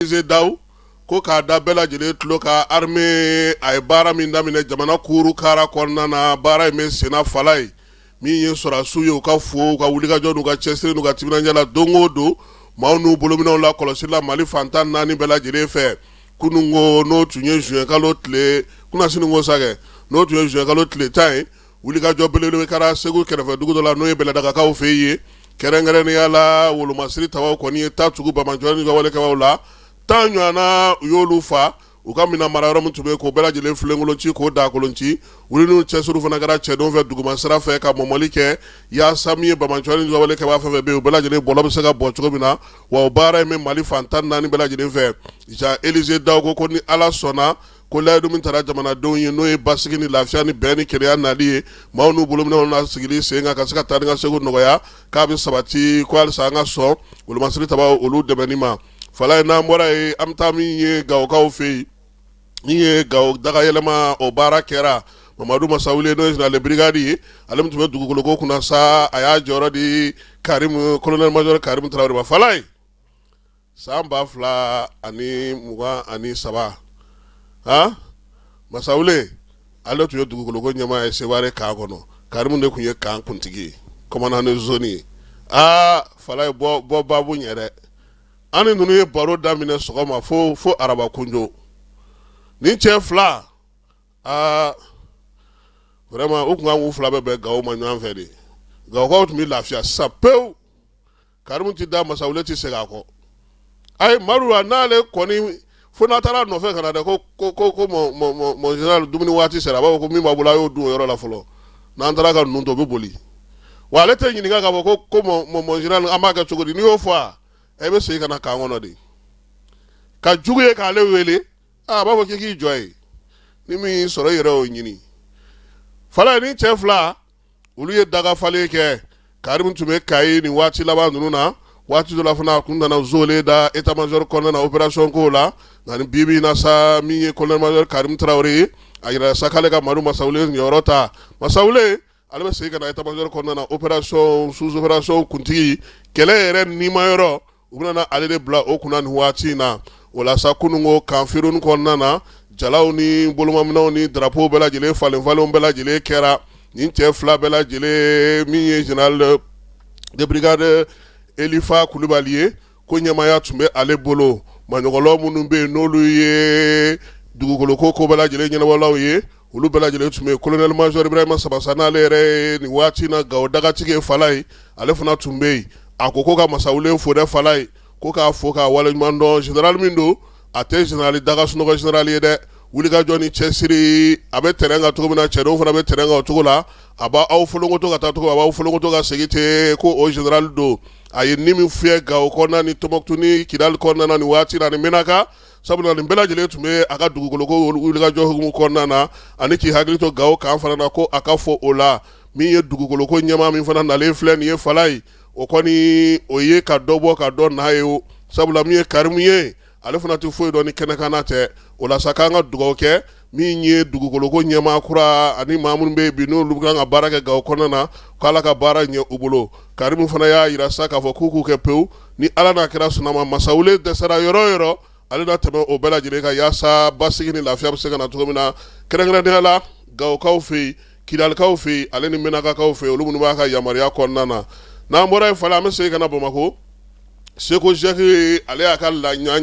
Daw ko k'a da bɛɛ lajɛlen tulo kan, armée a ye baara min daminɛ jamana kuuru kara kɔnɔna na, baara in bɛ senna. Falaye, min ye sɔrɔdasiw ye, u ka fo u ka wulikajɔ n'u ka cɛsiri n'u ka timinandiya la don o don, maaw n'u bolominɛw la kɔlɔsi la Mali fan 14 bɛɛ lajɛlen fɛ. Kununko, n'o tun ye juin kalo tile kunasini ko sa kɛ, n'o tun ye juin kalo tile 10 ye, wulikajɔ belebele kɛra Segu kɛrɛfɛ dugu dɔ la, n'o ye Bɛlɛdagakaw fɛ yen. Kɛrɛnkɛrɛnnenya la, wolomasiri tabaw kɔni ye ta tugu banbaanciw ni walekɛbaw la, 10 ɲɔgɔnna u y'olu fa. U ka minɛn mara yɔrɔ min tun bɛ k'o bɛɛ lajɛlen filenkolon ci, k'o dakolon ci. Wuli n'u cɛsiri fana kɛra cɛdenw fɛ duguma sira fɛ ka mɔmɔli kɛ yaasa min ye banbaanciw ni walekɛbaa fɛn fɛn bɛ yen, u bɛɛ lajɛlen bɔlɔ bɛ se ka bɔ cogo min na. Wa o baara in bɛ Mali fan 14 bɛɛ lajɛlen fɛ. Jean Élisée Dao ko ni Ala sɔnna, ko layidu min taara jamanadenw ye, n'o ye basigi ni lafiya ni bɛn ni kelenya nali ye, maaw n'u bolominɛw na sigili sen kan ka se ka taa ni ka segin nɔgɔya, k'a bɛ sabati, ko halisa an ka sɔn wolomasiri tabaw olu dɛmɛni ma. Falaye, n'an bɔra yen, an bɛ taa min ye Gawokaw fɛ yen, min ye Gawo dagayɛlɛma, o baara kɛra. Mamadu Masawule, n'o ye général de brigade ye, ale min tun bɛ dugukoloko kunna sa, a y'a jɔyɔrɔ di Karimu, colonel major Karimu Tarawele ma. Falaye, san 2023, han, Masawule ale tun ye dugukoloko ɲɛmaa ye Seware camp kɔnɔ. Karimu de tun ye camp kuntigi ye, commandant de zone ye. Aa Falaye, bɔ bɔ baabu ɲɛ dɛ. An ni ninnu ye baro daminɛ sɔgɔma fo araba kunjo. Nin cɛ fila, aa vraiment, u tun kan k'u fila bɛɛ bɛn Gawo ma ɲɔgɔn fɛ de. Gawokaw tun bɛ lafiya sisan pewu. Karimu ti da, Masawule ti segin a kɔ. Ayi, Madu, n'ale kɔni fo n'a taara nɔfɛ ka na dɛ, ko mon général, dumuni waati sera, a b'a fɔ ko min b'a bolo, a y'o dun o yɔrɔ la fɔlɔ. N'an taara ka ninnu to, o bɛ boli. Wa ale tɛ ɲininka k'a fɔ ko mon général, an b'a kɛ cogo di? N'i y'o fɔ, a e bɛ segin ka na camp kɔnɔ de ka jugu ye k'ale wele. A b'a fɔ k'i k'i jɔ yen, ni min y'i sɔrɔ, i yɛrɛ y'o ɲini. Falaye, ni cɛ fila olu ye dagafalen kɛ. Karimu tun bɛ Kayi nin waati laban ninnu na. Waati dɔ la fana, a kun nana zole da état major kɔnɔna na opération ko la. Nka ni bi bi in na sa, min ye colonel major Karimu Tarawele ye, a yira sa k'ale ka Madu Masawule ɲɔyɔrɔ ta. Masawule, ale bɛ segin ka na état major kɔnɔna na, opération sous opération kuntigi, kɛlɛ yɛrɛ nimayɔrɔ, u bɛna ale de bila o kunna nin waati in na. O la sa, kununko camp Firun kɔnɔna na, jalaw ni bolomaminɛw ni drapeau bɛɛ lajɛlen falen falenw bɛɛ lajɛlen kɛra nin cɛ fila bɛɛ lajɛlen. Min ye général de brigade Elifa Kulubali ye, ko ɲɛmaaya tun bɛ ale bolo. Maɲɔgɔlɔ minnu bɛ yen, n'olu ye dugukoloko ko bɛɛ lajɛlen ɲɛnabɔlaw ye, olu bɛɛ lajɛlen tun bɛ yen. Colonel major Ibrahima Sabasa, n'ale yɛrɛ ye nin waati in na Gawo dagatigi ye, Falaye, ale fana tun bɛ yen. A ko ka Masawule fo dɛ. Falaye ko k'a fo k'a waleɲuman dɔn. Général min don, a tɛ général daga sunɔgɔ général ye dɛ. Wulikajɔ ni cɛsiri, a bɛ terrain kan cogo min na, cɛdenw fana bɛ terrain kan o cogo la. A b'aw folonkoto ka taa cogo, a b'aw folonkoto ka segin ten, ko o général don. A ye ni min fiyɛ Gawo kɔnɔna ni Tɔnbukutu ni Kidali kɔnɔna na nin waati na ni Menaka, sabula nin bɛɛ lajɛlen tun bɛ a ka dugukoloko wulikajɔ hukumu kɔnɔna na, ani k'i hakili to Gawo camp fana na, ko a ka fɔ o la. Min ye dugukoloko ɲɛmaa min fana nalen filɛ nin ye, Falaye, o kɔni o ye ka dɔ bɔ ka dɔ n'a ye o. Sabula min ye Karimu ye, ale fana tɛ foyi dɔn ni kɛnɛkanna tɛ. O la sa, k'an ka dugawu kɛ min ye dugukoloko ɲɛmaa kura ani maa minnu bɛ yen bi, n'olu kan ka baara kɛ Gawo kɔnɔna na, k'Ala ka baara ɲɛ u bolo. Karimu fana y'a jira sa k'a fɔ k'u k'u kɛ pewu, ni Ala n'a kɛra sɔnna ma, Masawule dɛsɛra yɔrɔ o yɔrɔ, ale na tɛmɛ o bɛɛ lajɛlen kan yaasa basigi ni lafiya bɛ se ka na cogo min na, kɛrɛnkɛrɛnnenya la Gawokaw fɛ yen, Kidalikaw fɛ yen, ale ni Menakakaw fɛ yen, olu minnu b'a ka yamaruya kɔnɔna na. N'an bɔra yen, Fala, an bɛ segin ka na Bamakɔ. Seko Jɛki, ale y'a ka la